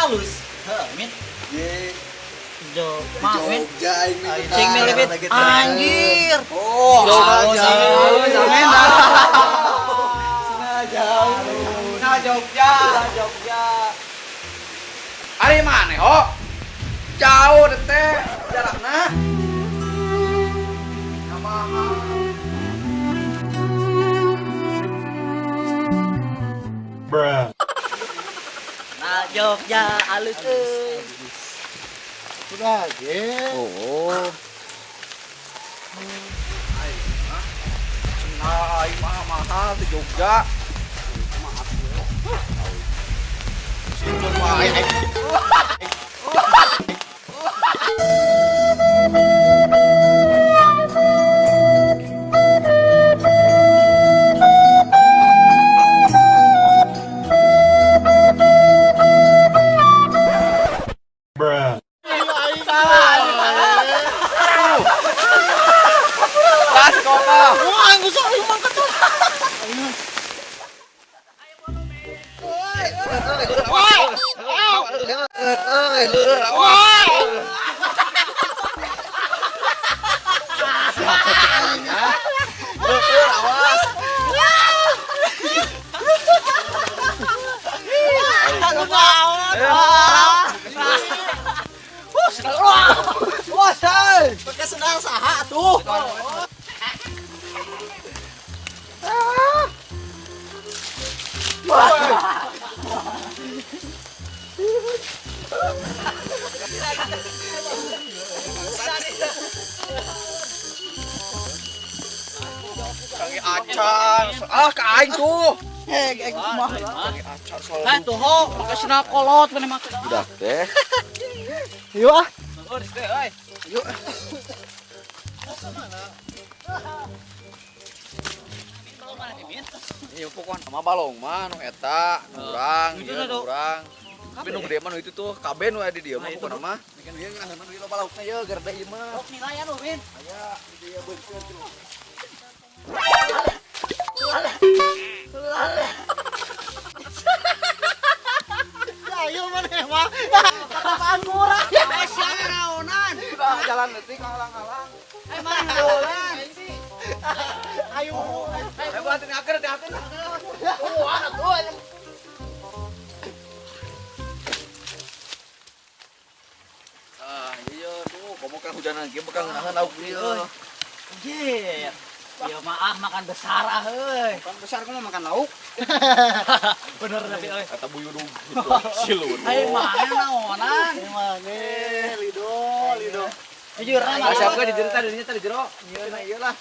Halus. Heuh, Min. Ye. Jogja aing mah. Cing milih anjir. Oh, jauh. Nah, jauh. Nah, Jogja, Jogja. Ari mana, ho? Jauh teh jarakna. Bruh. Nah, Jogja alus euy. Udah ge. Oh. Nah, aing mah mahal di Jogja. Maaf ya. Situ mah aing. Bruh. Pakai sendal saha tuh. Kaki acan, ah ka aing tuh. Heh, kumaha. Kaki acan soal. Nah, tuh ho, pakai sendal kolot mana mah. Udah teh. Yuk ah. Yuk. Iya pokoknya sama balong mah nu eta, nu urang, ieu nu urang. Tapi nu gede mah nu itu tuh, kabeh nu aya di dieu mah pokona mah. Bikin ieu ngeunaheun mah loba laukna ieu gerde ieu mah. Lauk nilaian lu, Min. Aya di dieu beukeun tuh. Ayo maneh mah. Apaan murah? Eh, siapa naonan? Udah jalan leutik halang-halang. Eh, mana naonan? Ayo. Eh, buat ini akhir, akhir. Oh, anak gua. Ah, iya tuh, komo kan hujanan kieu bekal ngeunaheun lauk ieu. Anjir. Ya maaf makan besar ah euy. Makan besar kamu makan lauk. Bener tapi euy. Kata buyudug gitu. Silun. Ayo mana naonan? Mane lido lido. Jujur Ah, siapa di jero tadi dinya tadi jero. Ieu nah ieu lah.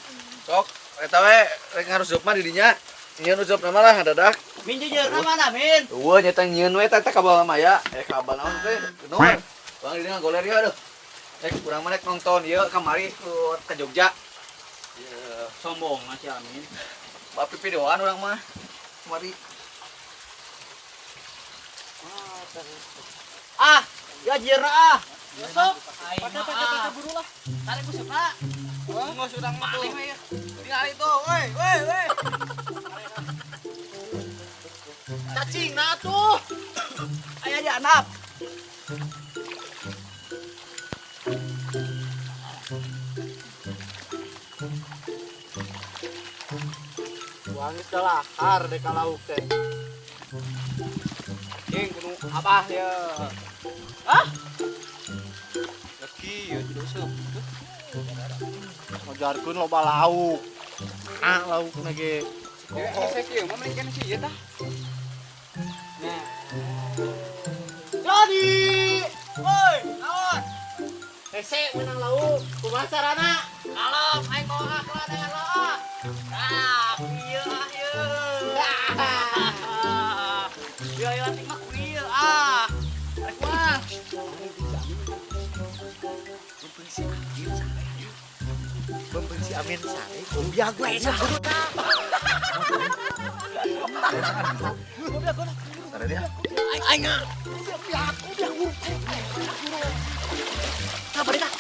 Sok eta we rek ngaruseup mah di dinya. Nyieun useup mah lah dadak. Min jujurna mana Min? Eueuh nyata nyieun we eta kabal mah ya. Eh kabal naon teh? Kenur. Bang di dinya goler ya aduh. Rek urang mah rek nonton ieu kamari ke Jogja. Sombong masih Amin. Bapi videoan orang mah. Mari. Ah, ya jira ah. Yusuf, pakai buru lah. Tarik usupna. Enggak urang mah tuh. Tinggal itu, woi, woi, woi. Cacing nah tuh. Ayo aja anap. Wangis lahar dek lauk teh. Cing kudu abah ya. Hah? Leki ya tidak useup. Ngajarkeun loba lauk. Ah laukna ge. Hese kieu mah mending keneh ieu tah. Nah. Jadi, woi, naon? Hese menang lauk. Kumaha carana? Kalem, aing bawa lah dengan lo ah. Nah, ieu ah ieu. Ieu ieu lantik mah kuil ah. Rek mah. Bempeun si Amin sare. Gombia gue eta. Sare dia. Aing ah. Nah, balik ah.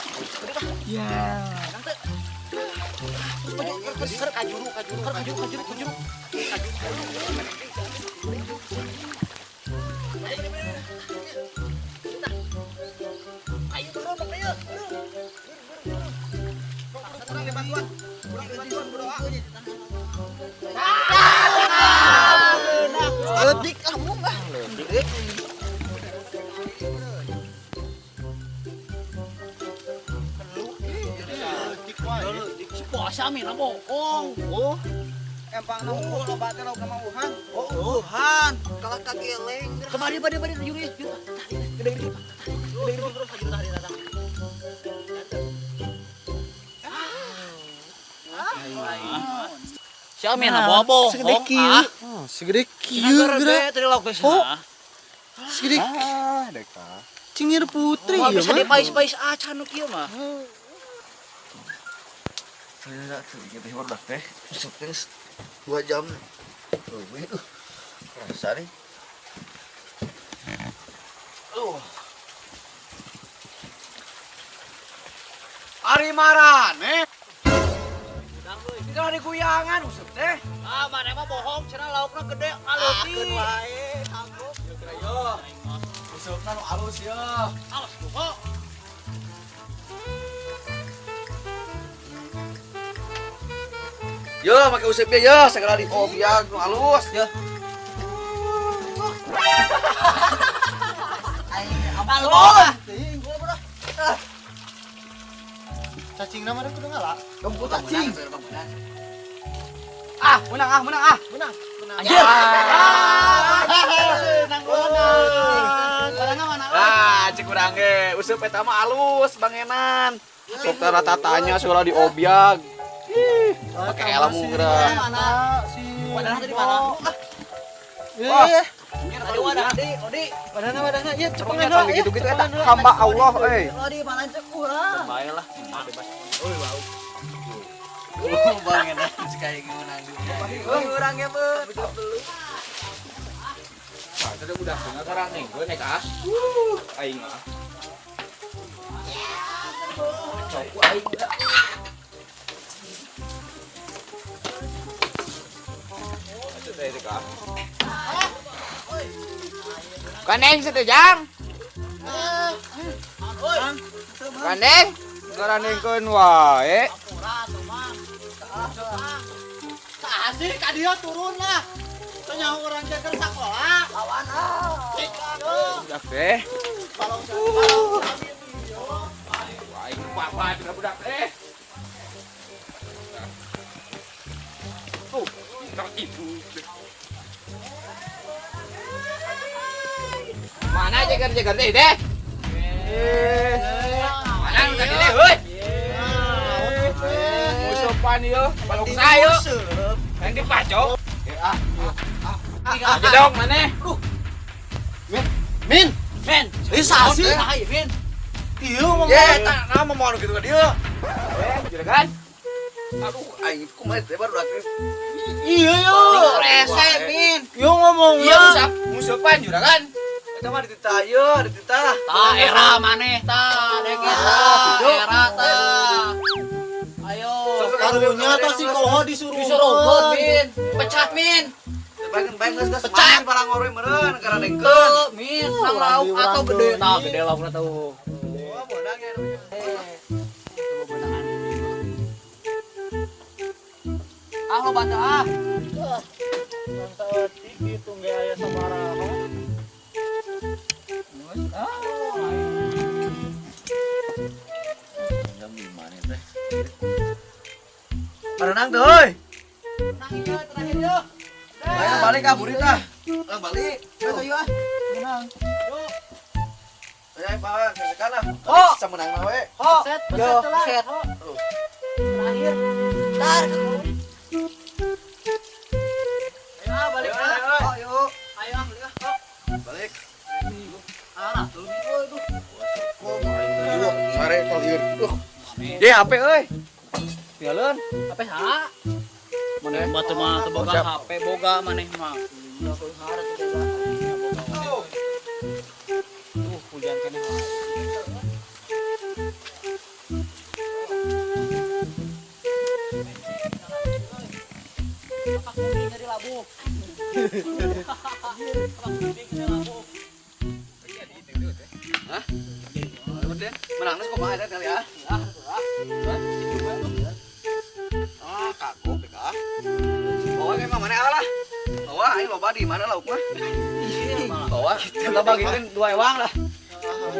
Balik ah. Ya. Kajuru, kajuru, kajuru, kajuru, kajuru. Kajuru. Gede. Si puasa mina bohong. Oh. Empang nu loba teh lauk mah uhan. Oh, uhan. Kalah ka geleng. Kemari bade bade yuk yuk. Gede gede. Gede gede terus lagi tadi tadi. Si Amin lah bohong. Segede kieu. Segede kieu geura. Tadi lauk geus. Segede. Ah, deka. Cingir putri ya mah. Bisa dipais-pais acan nu kieu mah. Saya teh udah teh. Terus 2 jam. Oh, kerasa nih. Ari marane. Tinggal di guyangan useup teh. Ah, maneh mah bohong cenah laukna gede aleutik. Akeun wae, sanggup. Yo, useupna nu alus ye. Alus kok. Yo, make useup ye, yo, segala di obiag nu alus yo. Aing alus. Cacing nama kudu ngala. Gemput cacing. Ah, menang ah, menang ah, menang. Anjir. Menang menang. Mana? Ah, cek urang ge, useup eta mah alus bangenan. Sok teh ratatanya segala di obiag. Ih, pake ilmu geura. Mana si Wadahna tadi mana? Wah, Tadi wadah di, Odi. Wadahna wadahna ieu cepengan heula gitu-gitu eta hamba Allah euy. Odi mana cek urang. Bae lah, bebas. Euy, bau. Bangenan sekali menang Euy, urang ge beuh. Nah, tadi udah dengar sekarang nih, gue naik as. Aing ah. Cok aing. Kaneng setejang. Kaneng, garanengkeun wae. Asik ka dieu turun lah. Tanya urang jagar sakola. Lawan ah. Budak teh. Balong Aing papa budak teh. Oh, ibu. Mana jeger-jeger teh teh? Mana nu tadi teh, heuy? Musupan ieu, balong sayo. Yang dipacok. Ah. Jedong maneh. Min. Min. Min. Ih, sasi. Min. Ieu ngomong. Ye, eta naon mau kitu ka dieu? Juragan. Aduh, aing kumaha teh baru atuh. Iya yo. Rese, Min. Yo ngomong. Iya, musupan juragan. Eta mah dititah ieu, dititah. Ta era maneh ta, dek eta, era ta. Ayo. Karunya tah si Koho disuruh. Disuruh, Min. Pecat, Min. Bae geus geus pecah parang ngore meureun garanengkeun. Min, nang lauk atau gede. Tah, gede laukna tuh. Oh, meunang ya. Ah, lo baca ah. Saeutik kitu ge aya sabaraha. Jam 5 nih teh. Barenang tuh, euy. Menang ieu terakhir yeuh. Ayo balik ah burit ah. Lang balik. Ayo ah. Menang. Yuk. Ayo Pak, gesekan lah. Oh, bisa menang mah we. Ho. Set, Yo, set. set. Terakhir. Tar. Ayo ah, balik ah. Oh, yuk. Ayo ah, balik ah. Oh. Balik. Ah, tuh itu. Sare tol ieu. Ye, HP euy. Tinggalin. HP ha? Maneh mah teu mah teu boga HP boga maneh mah. Tuh hujan keneh. Apa kuning dari labu? Apa kuning dari labu? Hah? Udah, menang geus kumaha eta kali ah. Ah, kagok deh ah. Bawa emang mana lah. Bawa aing loba di mana lauk mah. Bawa bawa. Kita bagikan 2 ewang lah.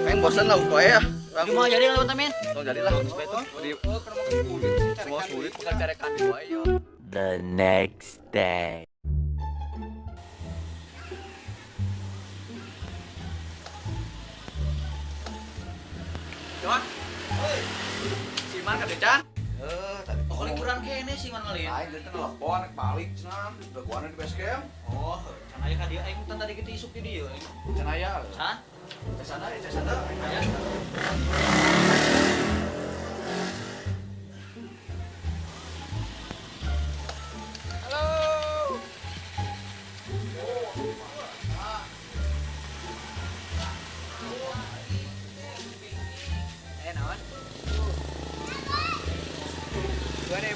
Aing bosan lah upaya ya. Cuma jadi lah teman. Tong jadilah. Di semua sulit bukan carekan wae yo. The next day. Cuman, si Man ka Decan? Tadi Oh, liburan kene si Man malin. Aing teh telepon rek balik cenah, dagoan di base camp. Oh, can aya ka dieu aing teh tadi kitu isuk di dieu. Can aya. Hah? Cesana, cesana. Aya. Halo. Naon? 2000.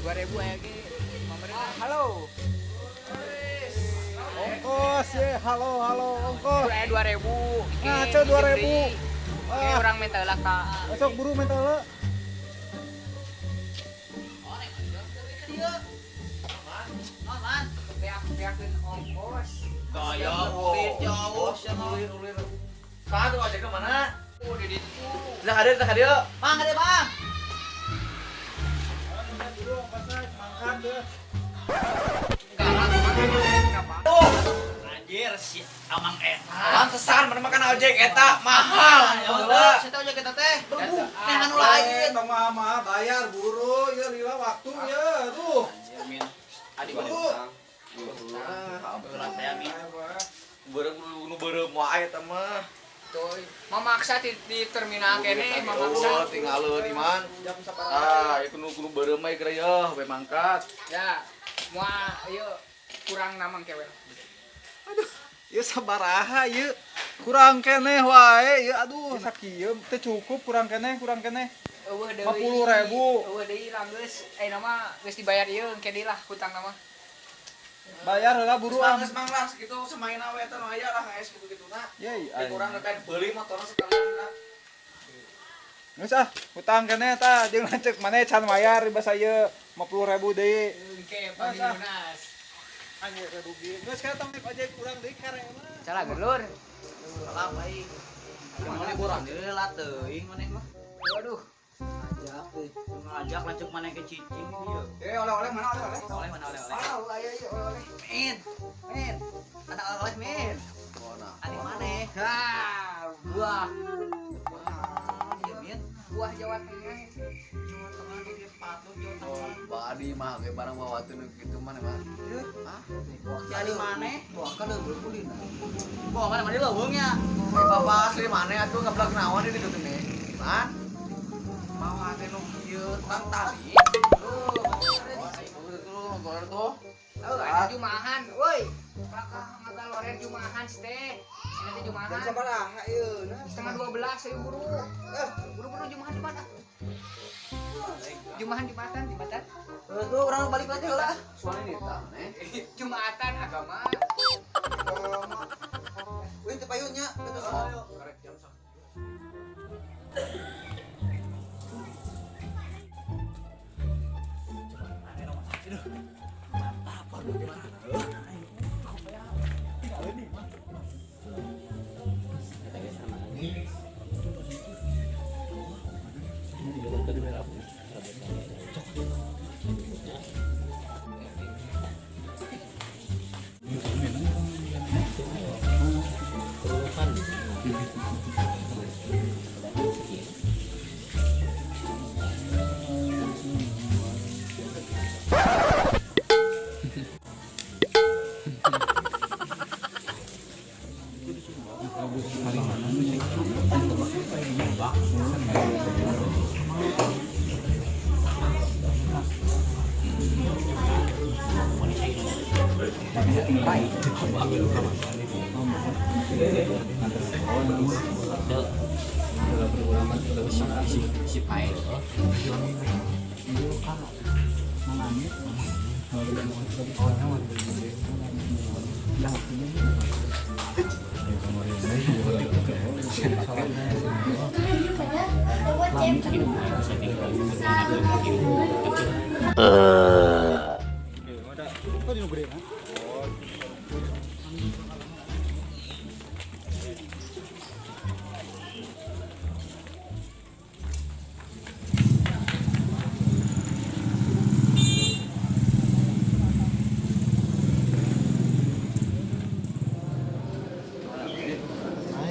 2000 aya ge. Halo. Ongkos ye, halo halo ongkos. Aya 2000. Ngaco 2000. Ah, urang minta heula ka. Besok buru minta heula. Oh, nek dieu. Man, man. Beak-beakeun ongkos. Gaya ulir jauh sia Ulir ulir. Saha tuh ojek ke mana? Oh, di ditu. Tah hadir, tah hadir. Mang, ada bang. Buru ongkosna mangkat deh. Anjir si amang eta. Pantesan mana makan ojek eta mahal. Ya udah, saya tahu ojek eta teh. Berbu, neh anu lain. Bang mama bayar buru ya lila waktu ya tuh. Anjir min. Adi Buru. Berat ya min. Beureum nu beureum wae eta mah. Tuh, memaksa di terminal kene, memaksa. Oh, tinggaleun iman. Jam saparaha. Ah, ieu nu kudu beureum mah geura yeuh we mangkat. Ya, moal ieu kurang namang kewe. Aduh, ieu sabaraha ieu. Kurang keneh wae ieu aduh sakieu teu cukup kurang keneh, kurang keneh. Eueuh deui. 50.000. Eueuh deui lah geus, ayeuna mah geus dibayar ieu engke deui lah hutangna mah. Bayar heula buru ah. Geus mang lah sakitu samaina we eta nu aya lah ngaes kitu-kituna. Yeuh, Cek urang rek beuli motorna sekalian lah. Geus ah, hutang keneh tah jeung lanceuk maneh can bayar di basa ieu 50.000 deui. Engke pagi lunas. Anjir rugi. Geus ka tong naik ojek urang deui kare mah. Salah gerlur. Salah baik. Yang liburan deui lah teuing maneh mah. Waduh. Ngajak teh. Ngajak lanceuk maneh ke cicing dieu. Oleh-oleh mana oleh-oleh? Oleh mana oleh-oleh? Ah, aya ieu oleh-oleh. Min. Min. Ada oleh-oleh min. Adi maneh. Ha, buah. Iya min. Buah Jawa Tengah. Jawa Tengah di sepatu Jawa Tengah. Badi mah ge barang bawa teu nu kitu mah mah. Hah? Buah adi maneh. Buah kan leuweung kulina. Buah mana mana leuweung nya. Eh bapak asli maneh atuh ngablak naon di ditu teh. Man. Mau ate nu kieu tang tali. Tuh, tuh, tuh. Oh, ada jumahan, woi. Kakak ngagaloren jumahan teh. Nanti jumahan. Jam sabaraha ieu? 11:30 ayo buru. Buru-buru jumahan Jumat ah. Jumahan Jumatan, Jumatan. Tuh urang balik lagi heula. Suara ini tah maneh. Jumatan agama. Wih teu payunnya. Karek jam sak.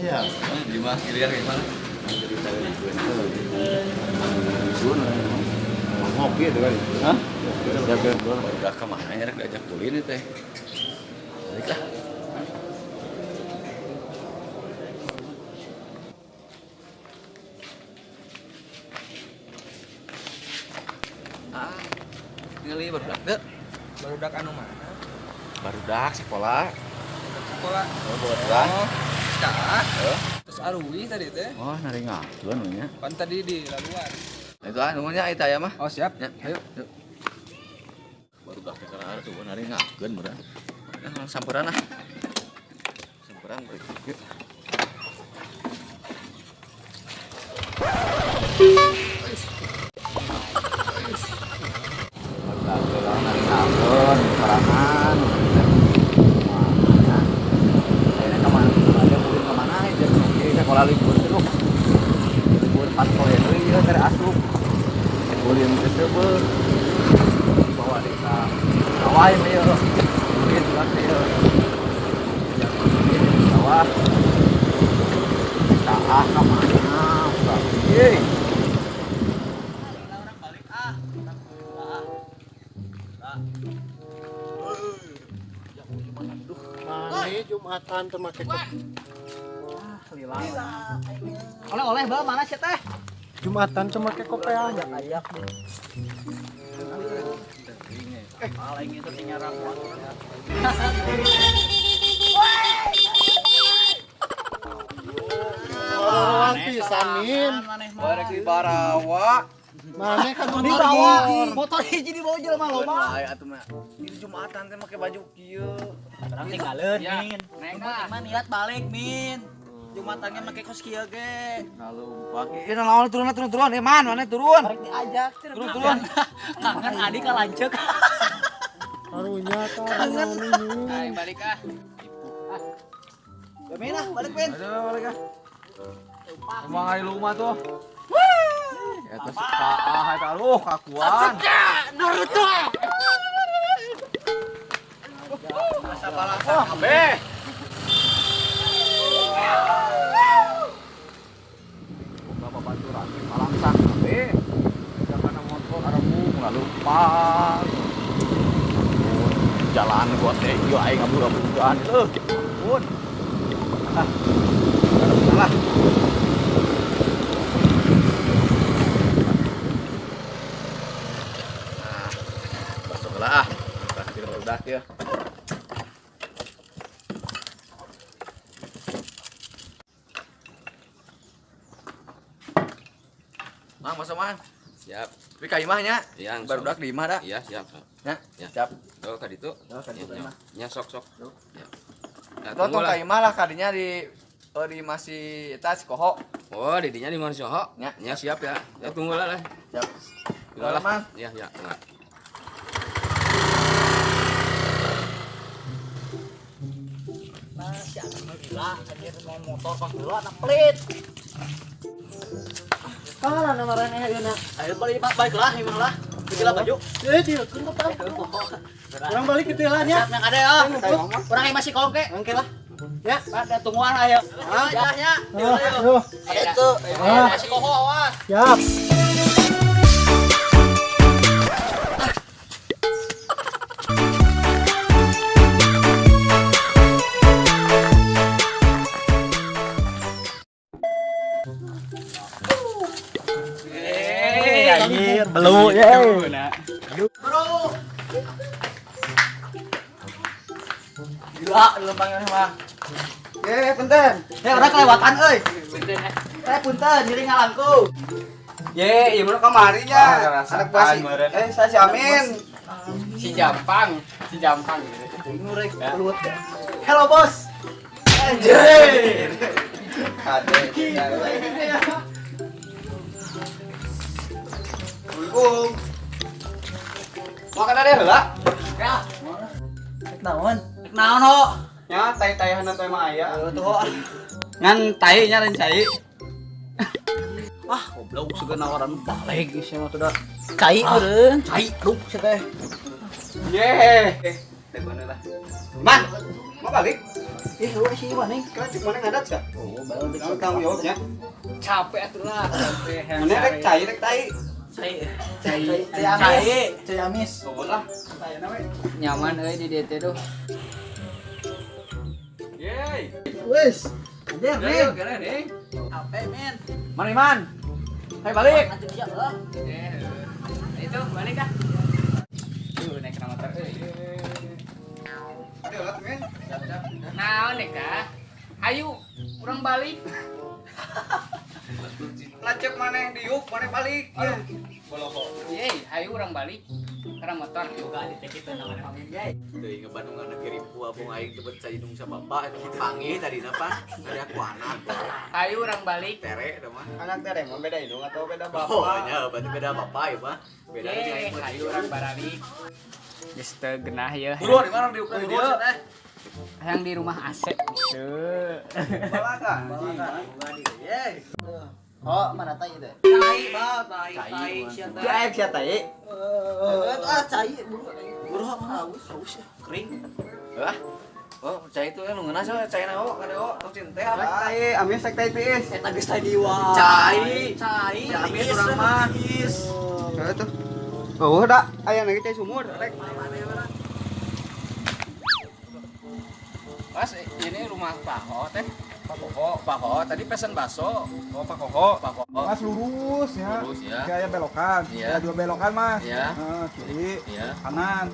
Siap. Di mah giliran kayak gimana? Ngopi itu kali. Hah? Siap, siap. Udah kemana ya rek diajak ulin teh. Balik lah. Ah, ngali barudak teu? Barudak anu mana? Barudak sekolah. Sekolah. Oh, barudak. Oh, tah. Heeh. Terus arui tadi teh. Oh, naringakeun we nya. Pan tadi di laluan. Nah, itu ah nuhun nya eta aya mah. Oh, siap. Ya, Ayo. yuk. Barudak teh kana tuh naringakeun meureun. Nah, samperan ah. Samperan balik. Yuk. Barudak teh naringakeun sorangan. Mana? Ayeuna ka mana? Ada ulin ka mana aja? Oke, sekolah libur tuh. Libur pas poe deui ieu teh asup. Ulin teh seubeuh. Bawa deui ka sawah ieu. Ulin ka ieu. Sawah. Tah ka mana? Yeay. Orang balik ah. Ah. Mane Jumatan teu make Oleh-oleh bae mana sih teh? Jumatan teu make kopeah. Ayak. Paling itu tinggal ramuan. Orang pisan min. Barek di Barawa. Mane kan Di bawah, motor hiji di bawah jelema loba. Lain atuh mah. Di Jumatan teh make baju kieu. Orang tinggalin, Min. Jumat mah niat balik, Min. Jumatannya make kos kieu ge. Ngalumpak. Ieu naon turun turun turun. Eh man, mana turun? Balik diajak. Turun turun. Kangen adik ka lanceuk. Karunya tah. Kangen. Ayo balik ah. Ya Min ah, balik Min. Aduh, balik ah. Emang ari lu mah tuh. Eta si kaah eta aduh kakuan. Naruto. Asa balasan kabeh. Boga babaturan teh palangsak kabeh. Kana motor arembung lalumpak. Jalan gua teh ieu aing ngabur-ngaburan leuh. Ampun. Ah. Salah. Nah, masuk lah. Terakhir barudak ya. Mang, masuk mang. Siap. Tapi ka imah nya. Iya, Barudak di imah dah. Iya, siap. Ya, Ya. siap. Oh, ka ditu. Oh, ka ditu, Ya, imah. ya, sok sok. Ya. Nah, Tong tunggu ka lah. imah lah kadinya di oh, di masih eta si Koho. Oh, didinya di mana Soho? Ya. Ya, siap ya. Ya tunggu lah lah. Siap. Tunggu lah. Mang. Ya, ya. Tunggu. Nah, si Anu mah gila, anjir mau motor pang heula na pelit. Kalah nama rene ayeuna. Ayo balik balik lah imah lah. Gila baju. Eh, dieukeun teh. Urang balik ke teh lah nya. Siap yang ada ya. Orang yang masih kongke. Engke lah. Ya. Ada tungguan ayo. Ya ya. Ayo. Ada itu. Ah. Masih koho awas. Siap. Anjir, belu ya. Bro. Gila lempangnya mah. Eh, punten. Eh, orang kelewatan euy. Eh, punten, nyeri ngalangku. Ye, ieu mah kamari nya. Anak buah si. Eh, saya si Amin. Si Jampang, si Jampang. Ngurek keluar. Hello, Bos. Anjir. Kade. Assalamualaikum. Makan ada heula? Ya. Rek naon? Rek naon ho? Nya tai-taihan teh mah aya. Tuh ho. Ngan tai nya lain cai. Wah, goblok sugan nawaran balik geus mah tuh da. Cai meureun. Cai, aduh sia teh. Ye. Teh bener lah. Man, mau balik? Ih, lu sih mana? Kira cek mana ngadat sih? Oh, baru Kamu tanggung jawabnya. Capek atuh lah, capek. Mana rek cai rek tai. Cai. Cai. Cai amis. Cai amis. Lah. Nyaman euy di DT tuh. Yeay. Wes. Anjir, Ayo, men. keren nih. Apa, men? Mana Iman? Hai balik. Anjir dia, heuh. Itu balik ah. Tuh naik motor euy. Aduh, lah, men. Naon deh kah? Ayo, urang balik. Lacek maneh diuk, maneh balik. Aduh. Yeay, ayo urang balik. Karena motor. Buka di teh kita namanya pamit, guys. Teuing ke Bandung anak kirim buah bung aing teu bet saidung sama bapak eta mah panggih tadi napa? Ada aku anak. Ayo urang balik. Tere eta mah. Anak tere mah beda indung atau beda Oh, bapak? nya berarti beda bapak ya mah. Beda jeung Yeay, aing mah. ayo urang baralik. Geus teu genah ya. Buruan di mana diuk di dieu? Yang di rumah AC. Tuh. Balakan. Buka di, yeay. Oh, mana tai teh? Tai, ba, tai, tai, sia tai. Jaek sia tai. Ah, cai, buru. Buru haus, haus ya. Kering. Hah? Oh, cai itu nu ngeunah soe, cai na oh, kade oh, tong cinte apa? Tai, amis rek tai tiis. Eta geus tadi wah. Cai. Cai. Cai amis urang mah. Heeh tuh. Oh, da aya lagi cai sumur rek. Mas, ini rumah Pak Ho teh. Pak Koho, Pak Ho tadi pesan bakso. Oh, Pak Koho. Pak Koho. Mas lurus ya. Lurus, ya. Kayak belokan. Iya. Ada dua belokan, Mas. Iya. Heeh, kiri, Iya. kanan.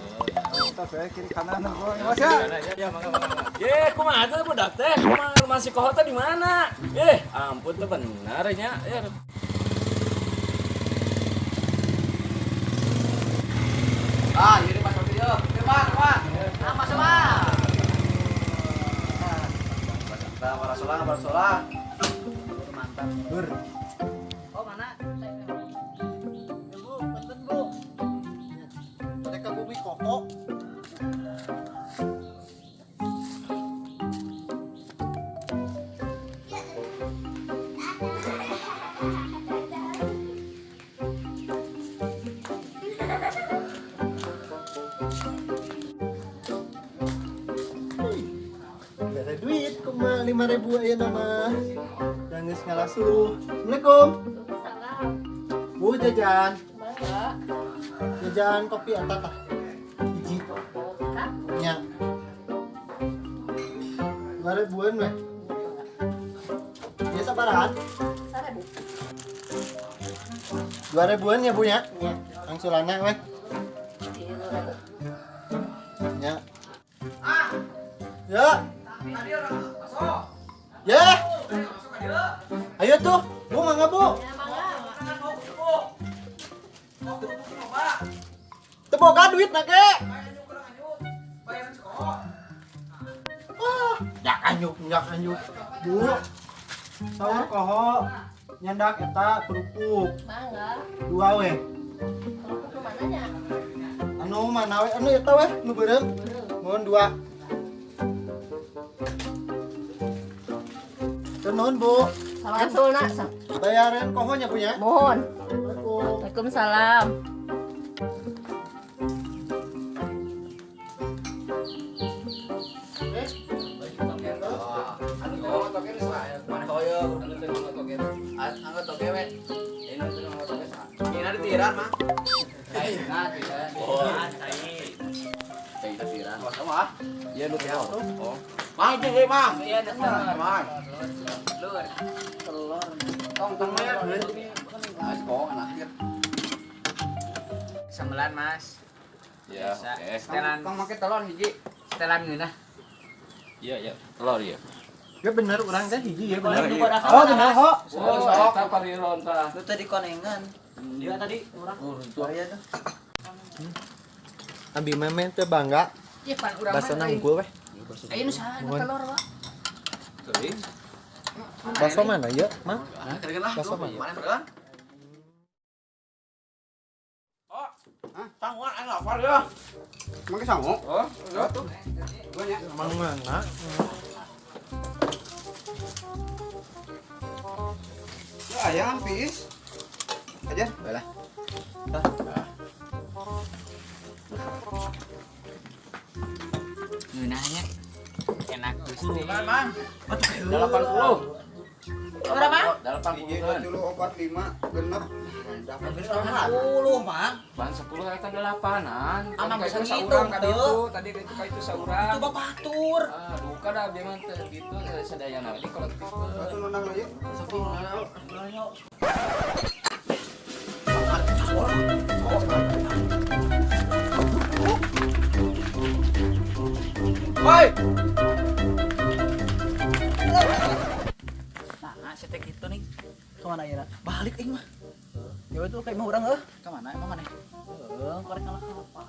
Kita saya kiri kanan gua. Mas ya. Ya, mangga, mangga. Ye, kumaha teh budak teh? Kumaha rumah si Koho teh di mana? Eh, ampun teh bener nya. Ya. Ah, ini Mas Sofi yo. Mang, Mang. Ah, masuk, Bang. Kita warasola, warasola. Mantap. Ber. Oh, mana? Bu, punten, Bu. Mereka bumi koko. Gak ada duit, kuma 5.000 aja nama. Nangis ngalasuh. Assalamualaikum. Bu jajan. Jajan kopi eta tah. Hiji. Nya. 2.000-an weh. Ya sabarahan? 1.000. 2.000-an ya Bu ya? Nya. Angsulanna weh. Nya. Ya. Ya. Ayo tuh, Bu mangga Bu. Teu boga duit na ge. Ah, nyak anyuk, nyak anyuk. Bu. Saur koho nyandak eta kerupuk. Mangga. Dua weh. Kerupuk nu mananya? Anu mana weh? Anu eta weh nu beureum. Mohon dua. Nuhun Bu. Salam sulna. Bayaran kohonya Bu ya. Mohon. Assalamualaikum. Waalaikumsalam. Anu toge mana toyo, anu teh toge. Anu toge we. Ini teh toge. Ini ada tiran mah. Cai, nah, tidak. Oh. Cai. Cai tiran. Wah, sama ah. Iya nu teh. Oh. Mang itu mang. Iya, ada Mang. telur. Telur. Tong tong mah. Ah, kok anak Sambelan, Mas. Ya, Biasa. oke. Setelan. Kang make telur hiji. Setelan ngeunah. Iya, iya. Telur iya. Ya bener urang teh hiji ya bener. Lu pada Oh bener ho. Oh, eta pariron tah. Lu tadi konengan. Dia tadi orang. Iya tuh. Abi memen teh bangga. Iya, pan urang mah. Basona unggul weh. Ayo nu saha nu telur, Pak? Teuing. Bakso mana ya, Mang? Nah, kedengeran lah. Bakso mana? Mana kedengeran? Oh, sanguan aing lapar ya. Make sangu? Oh, tuh. Mang mana? Ya ayam pis. Aja. Baiklah. Ngeunahnya enak pisan. Gusti. Mang. 80. Berapa? 80. 3 4 5 genep. 80, Mang. Ban 10 eta delapanan. Amang Kan bisa ka itu ngitung, saurang ka teu. ditu, tadi itu ka itu saurang. Itu batur. Ah, duka dah abdi mah teu kitu sadayana di kolektif. Atuh nonang lah yuk. Woi, Nah, si teh kitu nih. Kemana ya? Balik aing mah. Ya itu kayak mau orang eh. Kemana emang mana? Heeh, korek kalah apa?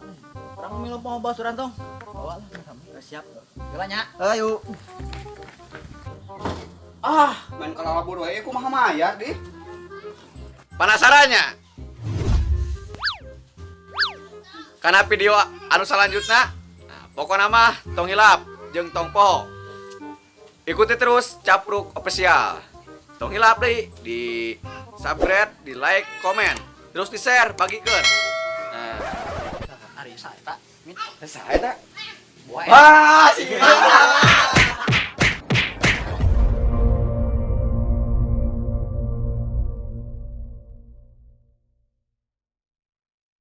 Urang milu mau basuran tong. Bawa lah sama. Siap. Geula nya. Ayo. Ah, main kalalabur wae kumaha maya dih. Penasarannya? Karena video anu selanjutnya, nah, pokoknya mah tong hilap jeung tong poho. Ikuti terus Capruk Official. Tong hilap deui di subscribe, di like, komen, terus di share, bagikan. Nah, Ari sa eta. Min. saya tak. Buah. Wah, sih.